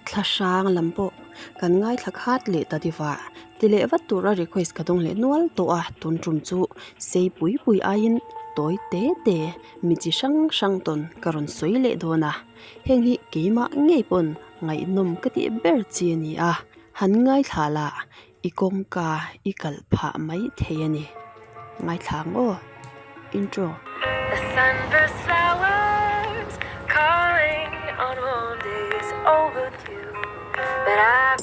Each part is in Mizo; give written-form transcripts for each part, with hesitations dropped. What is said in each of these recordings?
Thlahrang lam pawh kan ngaithla khat leh ta diva ti leh vat tura request ka dawng leh nual tawh a tun tum chu sei pui pui aiin tawi te te mi chi hrang hrang tawn ka rawn sawi leh dawn a heng hi keimah ngei pawn ngaihnawm ka tih ber chi a ni a han ngaithla lah i kawngka i kalh phah mai thei a ni. Ngaithla ang aw. Intro. The sunburst flowers calling on warm days overdue But I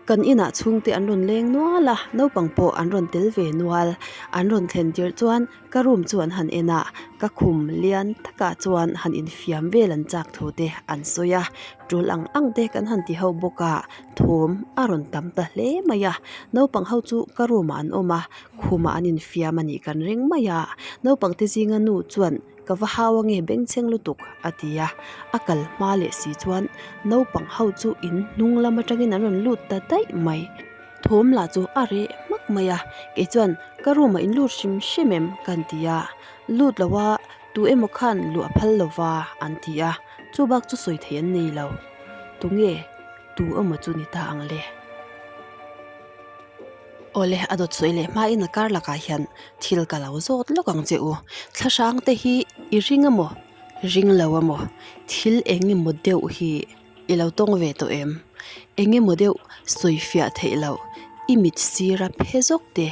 Kan inah chhungte an rawn leng nual a, naupang pawh an rawn tel ve nual. An rawn thlen tirh chuan ka room chu an han en a, ka khum lian takah chuan han infiam vel an chak thu te an sawi a. Tul ang ang te kan han ti ho bawk a, thawm a rawn tam ta hle mai a. Naupang ho chu ka room ah an awm a, khumah an infiam a nih kan ring mai a. Naupang te zinga nu chuan ka va hau ange bengchheng lutuk a ti a, a kal hma leh si chuan naupang ho chu in hnung lam atangin an rawn lut ta daih mai. Thawm lah chu a reh hmak mai a, kei chuan ka room ah in lut hrim hrim em ka ti a, lut lo a Tu emaw khan luh a phal lova an ti a, chu bak chu sawi thei an nei lo. Tunge tu emaw chu ni ta ang le? Awle, a dawt sawi leh hmain a kar lakah hian thil ka lo zawt lawk ang che u. Thlahrang te hi i ring emaw, ring lo emaw, thil eng emaw deuh hi i lo tawng ve tawh em? Eng emaw deuh sawi fiah theih loh i mit sira phe zawk te,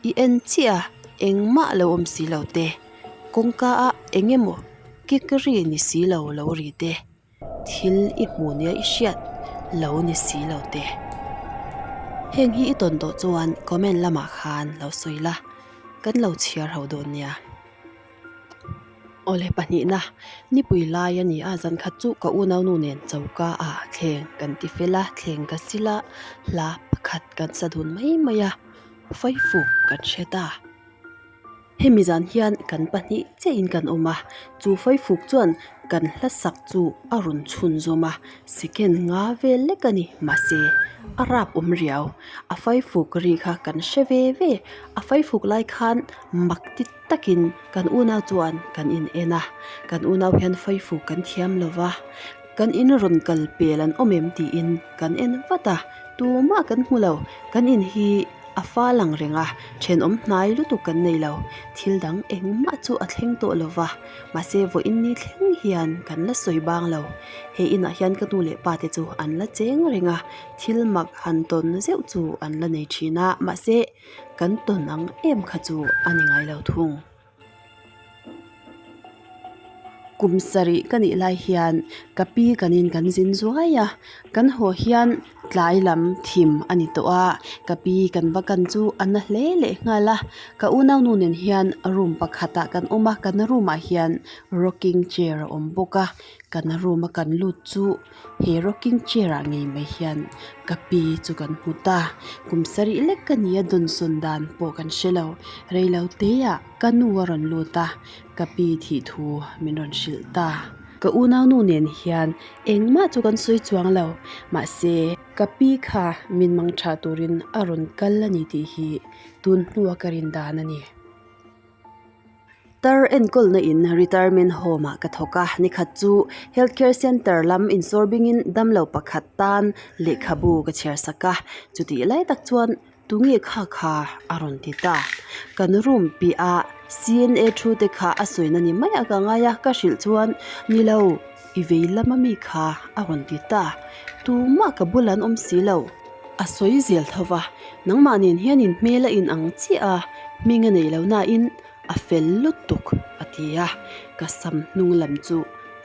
i en chiah a engmah lo awm si lo te. Kawngka a eng emaw kek ri ni si lo lo ri te, thil i hmuh nia i hriat lo ni si lo te. Heng hi i tawn tawh chuan comment lamah khan lo sawi la, kan lo chhiar ho dawn nia. Awle pahnihna, nipui lai a ni a, zan khat chu ka unaunu nen choka ah thleng kan ti fel a, thleng ka sil a, hla pakhat kan sa dun mai mai a, faifuk kan hre ta. Hemi zan hian kan pahnih chiahin kan awm a, chu faifuk chuan kan hla sak chu a rawn chhunzawm a, second nga vel lek a ni mahse a rap awm riau, a faifuk ri kha kan hre ve ve, a faifuk lai khan mak ti takin kan unau chuan kan in en a, kan unau hian faifuk kan thiam lo va, kan in rawn kal pel an awm em tiin kan en vat a, tumah kan hmu lo, kan in hi. A fa lang reng a, thenawm hnai lutuk kan nei lo. Thil dang engmah chu a thleng tawh lo va, mahse vawiin ni thleng hian kan la sawi bang lo. He inah hian ka nu leh pa te chu an la cheng reng a, thil mak han tawn zeuh chu an la nei thin a, mahse kan tawn ang em kha chu a ni ngai lo thung. Kum sarih ka nih lai hian ka pi kanin kan zin zuai a, kan haw hian tlai lam thim a ni tawh a, ka pi kan va kan chu a na hle leh nghal a, ka unau nu nen hian room pakhatah kan awm a, kan room ah hian rocking chair a awm bawk a, kan room a kan lut chu. He rocking chair ah ngei mai hian ka pi chu kan hmu ta kum sarih lek ka ni a dawnsawn dan pawh kan hre lo rei lo te ah ka nu a rawn lut a ka pi thih thu min rawn hrilh ta. Ka unaunu nen hian engmah chu kan sawi chuang lo mahse ka pi kha min mang tha turin a rawn kal a ni tih hi tun hnua ka rin dan a ni. Tar enkawlna in retirement home ah ka thawk a, nikhat chu health care centre lam insawr bingin damlo pakhat tan lehkhabu ka chhiar sak a, chutih lai tak chuan tunge kha kha a rawn ti ta. Kan room piah ah C N A thu te kha a sawina ni mai a ka ngai a, ka hrilh chuan nilo i vei lam ami kha a rawn ti ta, tumah ka bul an awm si lo. A sawi zel tho va, nangmah nen hian in hmel a in ang chiah a, hming a neih loh nain a fel lutuk a ti a, ka sam hnung lam chu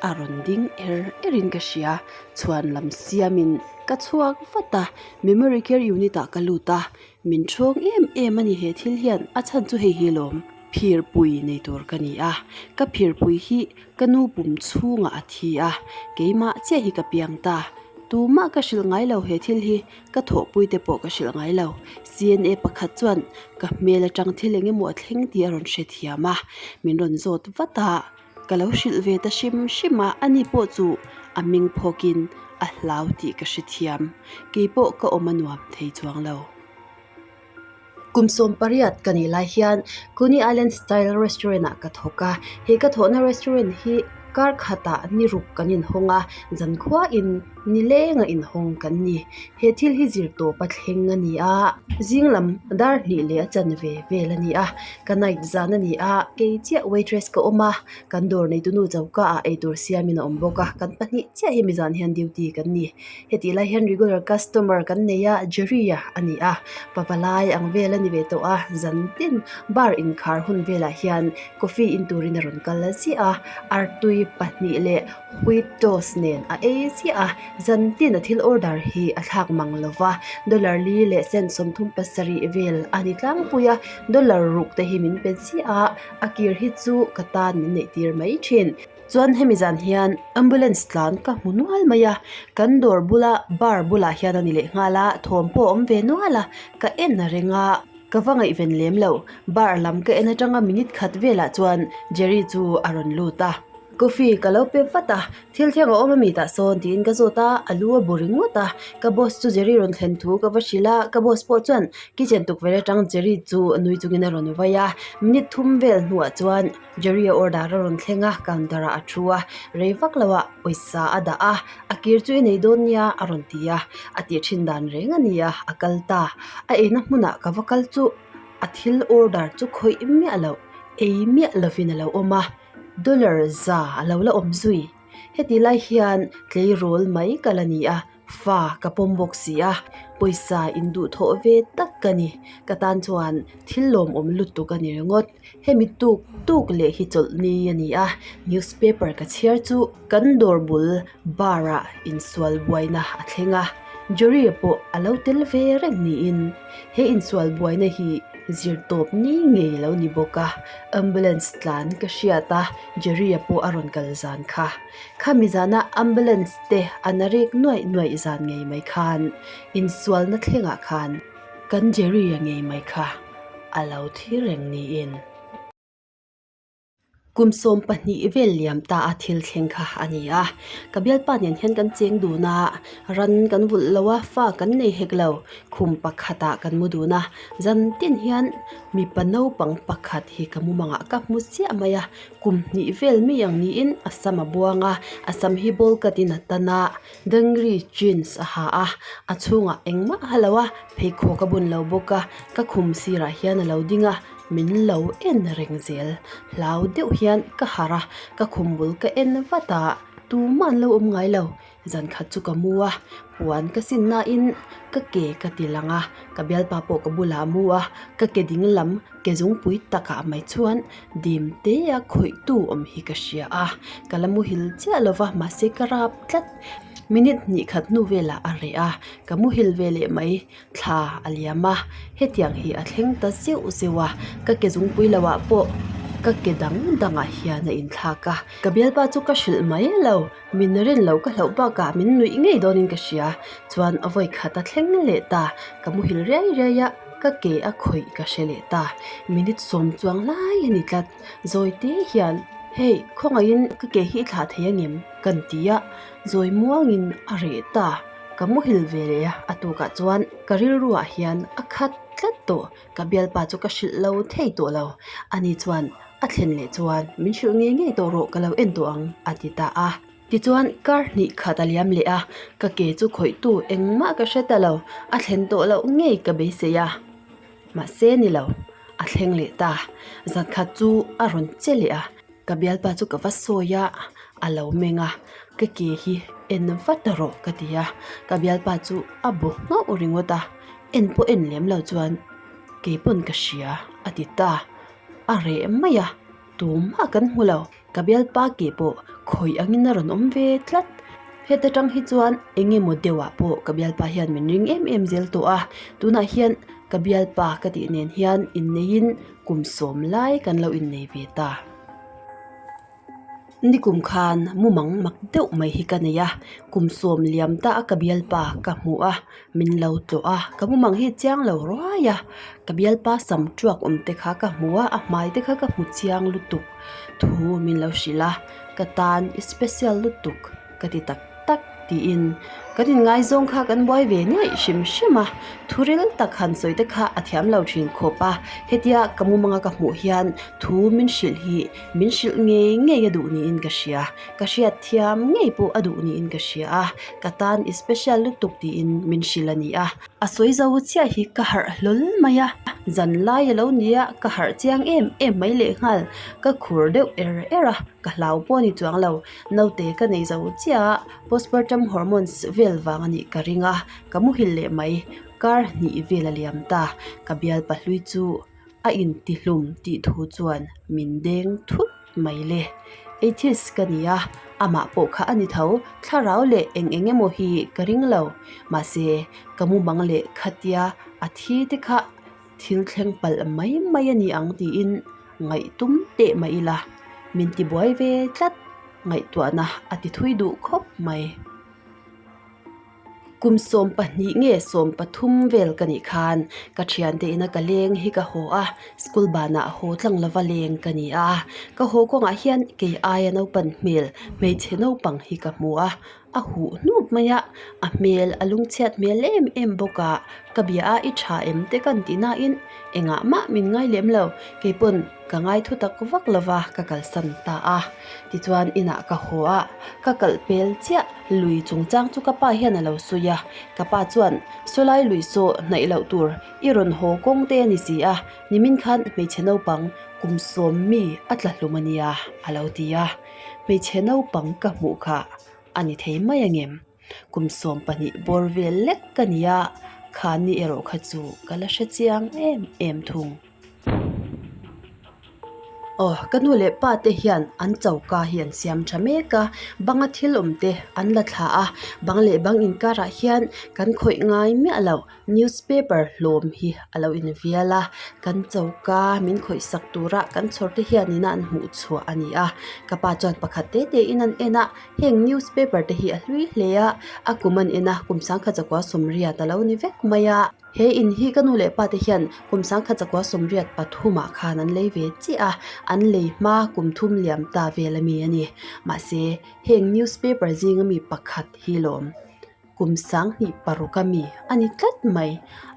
a rawn ding er er in ka hria, chhuan lam siamin ka chhuak vat a, memory care unit ah ka lut a, min thawng em em a ni he thil hian a chhan chu hei hi lawm phirpui nei tur ka ni a, ka phirpui hi ka nu pum chhungah a thi a, keimah chiah hi ka piang ta. Tumah ka hrilh ngai lo he thil hi ka thawhpui te pawh ka hrilh ngai lo. C N A pakhat chuan ka hmel atang thil eng emaw a thleng tih a rawn hrethiam a, min rawn zawt vat a, ka lo hrilh ve ta hrim hrim a, ani pawh chu a ming phawkin a hlau tih ka hrethiam. Keipawh ka awm a nuam thei chuang lo. Kum 18 ka nih lai hian Coney Island Style Restaurant ah ka thawk a, he ka thawhna restaurant hi. Kar khatah ni ruk kan inhawng a, zankhuain nilenga inhawng kan ni. He thil hi zir tawp a thleng a ni a, zing lam dar hnih leh a chanve vel a ni a, ka night zan a ni a, kei chiah waitress ka awm a, kan dawr neitunu choka ah eitur siamin a awm bawk a, kan pahnih chiah hemi zan hian duty kan ni. Hetih lai hian regular customer kan nei a, Jerry-a a ni a, pavalai ang vel a ni ve tawh a, zan tin bar inkhar hun velah hian coffee in turin a rawn kal ziah a, artui pahnih leh wheat toast nen a ei ziah a, zan tin a thil order hi a thlak mang lo va, dollar li leh cent 37 vel a ni tlangpui a, dollar ruk te hi min pe ziah a, a kir hi chu ka tan min neih tir mai thin. Chuan hemi zan hian ambulance tlan ka hmu nual mai a, kan dawr bula bar bulah hian a ni leh nghal a, thawm pawh a awm ve nual a, ka en reng a, ka va ngaihven lem lo, bar lam ka en atanga minute khat velah chuan Jerry chu a rawn lut a. Coffee ka lo pe vat a, thil thleng a awm ami tah sawn tiin ka zawt a, a lu a bu ringawt a, ka boss chu Jerry rawn thlen thu ka va hrilh a, ka boss pawh chuan kitchen tukverh atang Jerry chu nui chungin a rawn vai a, minute thum vel hnuah chuan Jerry a order a rawn thleng a, counter ah a thu a, rei vak lo ah pawisa a dah a, a kir chu i nei dawn nia a rawn ti a, a tih thin dan reng a ni a, a kal ta. A eina hmunah ka va kal chu a thil order chu khawih miah loh, ei miah lovin a lo awm a, dollar za a lo la awm zui. Heti lai hian tleirawl mai ka la ni a. Fa ka pawm bawk si a, pawisa induhthawh ve tak ka ni. Ka tan chuan thil lawmawm lutuk a ni ringawt. Hemi tuk tuk leh hi chawlhni a ni a, newspaper ka chhiar chu kan dawr bul bar ah insual buaina a thleng a, Jerry pawh a lo tel ve reng niin he insual buaina hi zir tawp ni ngei a lo ni bawk a, ambulance tlan ka hriat a, Jerry pawh a rawn kal zan kha. Khami zana ambulance te an rek nuaih nuaih zan ngei mai khan insualna thlengah khan kan Jerry-a ngei mai kha a lo thi reng niin. Kum 12 vel liam ta a thil thleng kha a ni a, ka bialpa nen hian kan cheng dun a, ran kan vulh lo a, fa kan nei hek lo, khum pakhatah kan mu dun a, zan tin hian mipa naupang pakhat hi ka mumangah ka hmu chiah mai a, Kum hnih vel mi ang niin a sam a buang a, a sam hi bowl cut in a tan a, dungaree jeans a ha a, a chhungah engmah a lo a, pheikhawk a bun lo bawk a, ka khum sirah hian a lo ding a, min lo en reng zel. Hlau deuh hian ka harh a, ka khum bul ka en vat a, tumah an lo awm ngai lo. Zan khat chu ka mu a, puan ka sin nain ka ke ka ti lang a, ka bialpa pawh ka bulah a mu a, ka ke ding lam ke zungpui takah mai chuan dim te a khawihtu awm hi ka hria a, ka la muhil chiah lo va mahse ka rap tlat. Minute hnih khat hnu velah a reh a, ka muhil ve leh mai thla a liam a, hetiang hi a thleng ta zeuh zeuh a, ka ke zungpui loh ah pawh ka ke dang dangah hian a inthlak a, ka bialpa chu ka hrilh mai lo. Min rin loh ka hlauh bakah min nuih ngei dawnin ka hria. Chuan a vawi khat a thleng leh ta. Ka muhil riai riai a, ka ke a khawih ka hre leh ta. Minute sawm chuang lai a ni tlat. Zawi te hian, Hey, khawngaihin ka ke hi i thlah thei angem? Kan ti a, zawi muangin a reh ta. Ka muhil ve leh a, a tukah chuan ka rilruah hian a khat tlat tawh. Ka bialpa chu ka hrilh lo thei tawh lo. Ani chuan a thlen leh chuan min hrilh ngei ngei tawh rawh ka lo en tawh ang a ti ta a. Tichuan kar hnih khat a liam leh a, ka ke chu khawihtu engmah ka hre ta lo, a thlen tawh loh ngei ka beisei a. Mahse ni lo, a thleng leh ta. Zan khat chu a rawn che leh a, ka bialpa chu ka va sawi a, a lo meng a, ka ke hi en vat rawh ka ti a, ka bialpa chu a bu nghauh ringawt a, en pawh en lem lo chuan keipawn ka hria a ti ta. A reh mai a, tumah kan hmu lo. Ka bialpa ke pawh khawih angin a rawn awm ve tlat. Heta tang hi chuan eng emaw deuhah pawh ka bialpa hian min ring em em zel tawh a. Tunah hian ka bialpa ka tih nen hian inneiin kum sawm lai kan lo innei ve ta. Nikum khan mumang mak deuh mai hi ka nei a, kum sawm liam ta a ka bialpa ka hmuh a, min lo tlawh a, ka mumang hi chiang lo ruai a, ka bialpa sam tuak awm te kha ka hmu a, a hmai te kha ka hmu chiang lutuk thu min lo hrilh a, ka tan i special lutuk ka ti tak tak. tiin kan inngaizawng kha kan buai ve ngei hrim hrim a, thu ril tak han sawi te kha a thiam lo thin khawp a, hetia ka mumanga ka hmuh hian thu min hrilh hi min hrilh ngei ngei a duh niin ka hria, ka hriat thiam ngei pawh a duh niin ka hria a, ka tan i special lutuk tiin min hrilh a ni a. A sawi zo chiah hi ka harh hlawl mai a, zan lai a lo ni a, ka harh chiang em em mai lehnghal, ka khur deuh er er a, ka hlau pawh a ni chuang lo, naute ka nei zo chiah a, postpartum hormones vel vang a nih ka ring a, ka muhil leh mai, kar hnih vel a liam ta, ka bial pahlui chu a intihlum tih thu chuan min deng thut mai le. Atheist ka ni a, amah pawh kha a ni tho, thlarau leh eng eng emaw hi ka ring lo, mahse ka mumang leh khatia a thi te kha thil thleng palh mai mai a ni ang tiin ngaihtum teh mah ila min tibuai ve tlat ngaihtuahna a ti thui duh khawp mai. Kum 12 nge 13 vel ka nih khan ka thiante ina ka leng hi ka haw a, school banah haw tlang lova leng ka ni a, ka haw kawngah hian kei aia naupan hmel hmeichhe naupang hi ka hmu a, a huh hnup mai a, a hmel a lungchhiat hmel em em bawk a, ka bia a i tha em te kan tih nain engah mah min ngai lem lo, kei pawn ka ngai thu tak vak lova ka kalsan ta a, tichuan inah ka haw a, ka kalh pel chiah. Lui chungchang chu ka pa hian a lo sawi a, ka pa chuan, Sawlai lui saw hnaih loh tur i rawn haw kawng te a ni si a, nimin khan hmeichhe naupang kum sawm mi a tla hlum a nia, a lo ti a. Hmeichhe naupang ka hmuh kha a ni thei mai angem? Kum 12 bawr vel lek ka ni a, khani erawh kha chu ka la hre chiang em em thung. Aw ka nu leh pa te hian an choka hi an siam tha mek a banga thil awm te an la thla a bang leh bang inkarah hian kan khawih ngai miah lo newspaper hlawm hi a lo invial a kan choka min khawih sak tura kan chhawr te hian ina an hmuh chhuah a ni a ka pa chuan pakhat te te in an en a heng newspaper te hi a hlui hle a a kum an en a kum sangkhat zakua sawmriat a lo ni vek mai a. He in hi ka nu leh pa te hian kum 1983 ah khan an lei ve chiah a, an lei hma kum thum liam ta vel ami a ni. Mahse, heng newspaper zinga mi pakhat hi lawm kum 26 ami a ni tlat mai.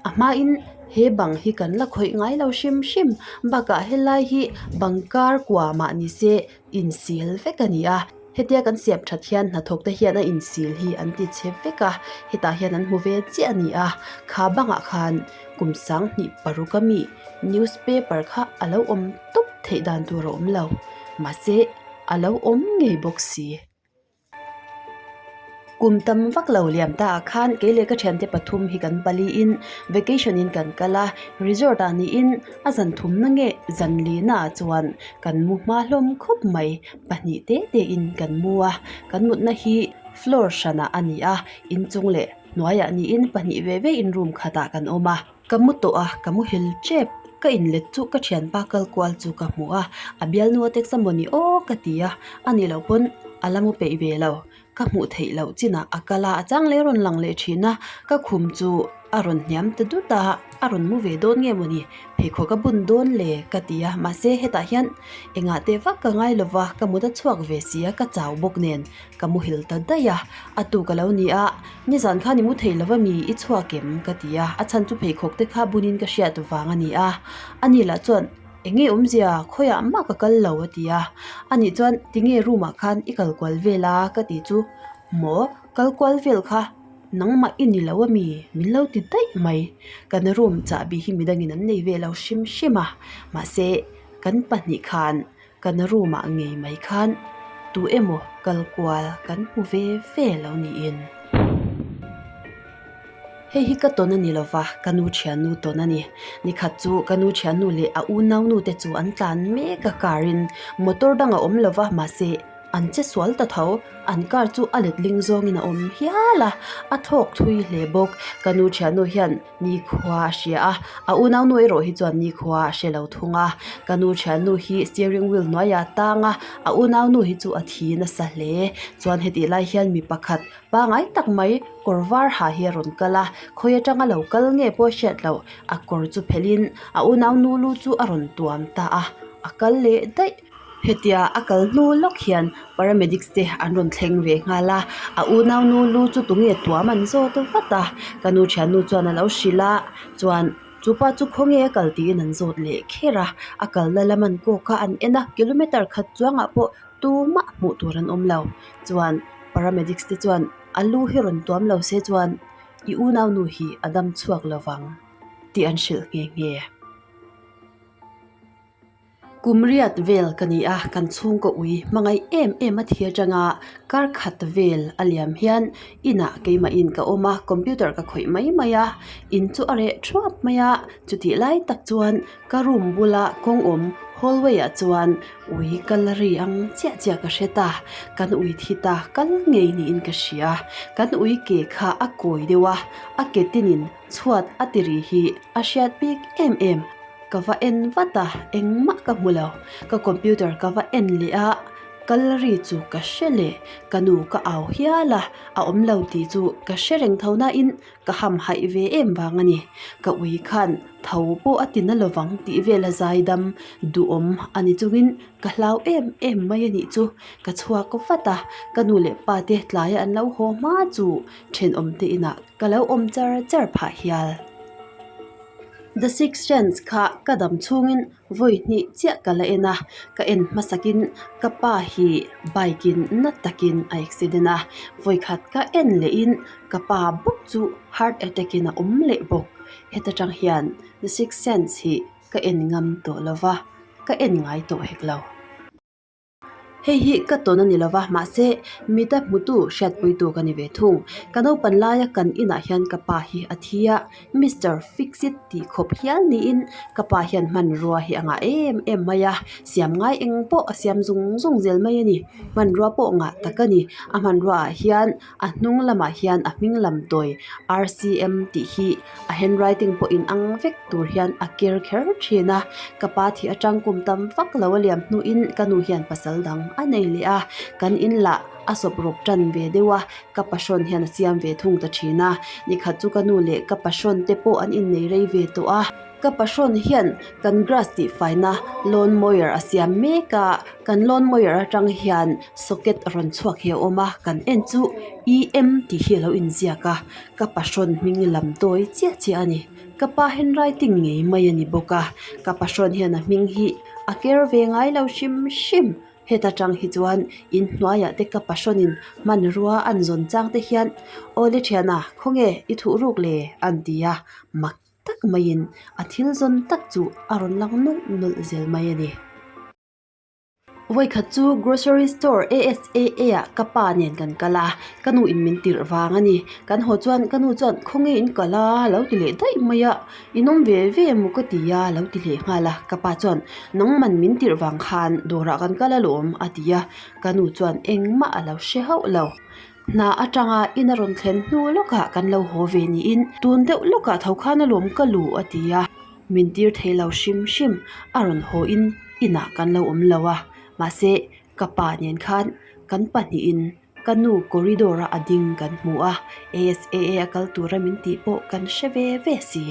A hmain he bang hi kan la khawih ngai lo hrim hrim bakah helai hi bang kar kua mah ni se insil vek a ni a. Hetia kan siam that hian hnathawk te hian a insil hi an ti chhe vek a, hetah hian an hmu ve chiah a ni a, kha bangah khan kum 26 ami newspaper kha a lo awm tawp theih dan tur a awm lo, mahse a lo awm ngei bawk si. Kum tam vak lo liam ta ah khan kei leh ka thiante pathum hi kan pali in vacation in kan kal a, resort ah niin a zan thumna nge zan lina ah chuan kan mu hma hlawm khawp mai. Pahnih te te in kan mu a, kan mutna hi floor hranah a ni a, inchung leh hnuaiah niin pahnih ve ve in room khatah kan awm a. Ka mu tawh a, ka muhil tep, ka inlet chu ka thianpa kal kual chu ka hmu a, a bialnu a text a maw ni aw ka ti a, a nih loh pawn a la mu peih ve lo. Ka hmuh theih loh chinah a kal a, a chang leh a rawn lang leh thin a, ka khum chu a rawn hniam ta dut a, a rawn mu ve dawn nge mawni, pheikhawk a bun dawn le ka ti a, mahse hetah hian engah teh vak ka ngai lo va, ka mut a chhuak ve si a, ka chau bawk nen ka muhil ta daih a, a tuk a lo ni a, nizan khan i mu thei lo va mi i chhuak em ka ti a, a chhan chu pheikhawk te kha bunin ka hriat vang a ni a, ani lah chuan. Eng nge awmzia khawiah mah ka kal lo a ti a, anih chuan tinge room ah khan i kal kual vel a ka tih chu maw kal kual vel kha nangmah i ni lo ami min lo ti daih mai kan room chahbi hi midangin an nei ve lo hrim hrim a mahse kan pahnih khan kan room ah ngei mai khan tu emaw kal kual kan hmu ve ve lo niin. Hei hi ka tawn a ni lova, ka nu thiannu tawn a ni. Nikhat chu ka nu thiannu leh a unaunu te chu an tlan mek a car in motor dang a awm lova mahse an che sual ta tho. An car chu a letling zawngin a awm hial a, a thlawk thui hle bawk. Ka nu thiannu hian nikhua a hria a, a unaunu erawh hi chuan nikhua a hre lo thung a. Ka nu thiannu hi steering wheel hnuaiah a tang a, a unaunu hi chu a thi nasa hle. Chuan hetih lai hian mi pakhat Pangai tak mai kawr var ha hi a rawn kal a, khawi atanga lo kal nge pawh hriat loh a kawr chu phelh in a unau nu lu chu a rawn tuam ta a, a kal leh daih. Hetia a kal hnu lawk hian paramedics te an rawn thleng ve nghal a, a unaunu lu chu tunge tuam an zawt vat a, ka nu thiannu chuan a lo hrilh a, chuan chupa chu khawnge a kal tiin an zawt leh kher a, a kalna lam an kawk a an en a kilometer khat chuangah pawh tumah hmuh tur an awm lo, chuan paramedics te chuan a lu hi rawn tuam lo se chuan i unaunu hi a dam chhuak lo vang tih an hrilh nghe nghe. Kum riat vel ka ni a, kan chhungkaw ui hmangaih em em a thi atanga kar khat vel a liam hian inah keimahin ka awm a, computer ka khawih mai mai a, in chu a reh thuap mai a, chutih lai tak chuan ka room bula kawng awm hallway ah chuan ui kal ri ang chiah chiah ka hre ta, kan ui thi ta kal ngei niin ka hria, kan ui ke kha a kawi deuh a, a ke tinin chhuat a ti ri hi a hriat bik em em. Ka va en vat a, engmah ka hmu lo. Ka computer ka va en leh a, kal ri chu ka hre leh. Ka nu ka au hial a, a awm lo tih chu ka hre reng tho nain ka ham haih ve em vang a ni. Ka ui khan tho pawh a ti na lovang tih vel a zai dam duhawm a ni chungin ka hlau em em mai a nih chu. Ka chhuak vat a, ka nu leh pa te tlaia an lo haw hma chu thenawm te inah ka lo awm char char phah hial. The Sixth Sense kha ka dam chhungin vawi hnih chiah ka la en a, ka en hmasakin ka pa hi bike in na takin a accident a, vawi khat ka en lehin ka pa bawk chu heart attack in a awm leh bawk. Heta tang hian The Sixth Sense hi ka en ngam tawh lova, ka en ngai tawh hek lo. Hei hi ka tawn a ni lova, mahse mita hmutu hriatpuitu ka ni ve thung. Ka naupan laia kan inah hian ka pa hi a thi a, Mister Fix It tih khawp hial niin ka pa hian hmanrua hi a ngah em em mai a, siam ngai eng pawh a siam zung zung zel mai a ni. Hmanrua pawh ngah tak a ni. A hmanrua ah hian a hnung lamah hian a hming lam tawi R_C_M tih hi a handwriting pawh in ang vek tur hian a ker kher thin a ka pa thih atang kum tam vak lo a liam hnuin ka nu hian pasal dang a nei leh a kan in lah a sawp rawp tan ve deuh a ka pahrawn hian a siam ve thung ta thin a nikhat chu ka nu leh ka pahrawn te pawh an innei rei ve tawh a ka pahrawn hian kan grass tih faina lawn mower a siam mek a kan lawn mower atang hian socket rawn chhuak hi a awm a kan en chu E_M tih hi a lo inziak a. Ka pahrawn hming lam tawi chiah chiah a ni. Ka pa handwriting ngei mai a ni bawk a, ka pahrawn hian a hming hi a ker ve ngai lo hrim hrim. Heta tang hi chuan inhnuaiah te ka pahrawnin hmanrua an zawn chang te hian Awle thiana khawnge i thuh ruk le an ti a, mak tak maiin a thil zawn tak chu a rawn lang nawlh nawlh zel mai a ni. Vawikhat chu grocery store ASAA ah ka pa nen kan kal a, ka nu in min tirh vang a ni. Kan haw chuan ka nu chuan khawnge in kal a lo ti leh daih mai a, in awm ve ve emaw ka ti a lo ti leh nghal a. Ka pa chuan nangman min tirh vang khan dawrah kan kal alawm a ti a, ka nu chuan engmah a lo hre hauh lo. Hna atanga in a rawn thlen hnu lawkah kan lo haw ve niin tun deuh lawkah tho khan alawm ka luh a ti a, min tir thei lo hrim hrim a rawn haw in inah kan lo awm lo a, mahse ka pa nen khan kan pahnihin ka nu corridor a a ding kan hmu a, ASAA a kal tura min tih pawh kan hre ve ve si.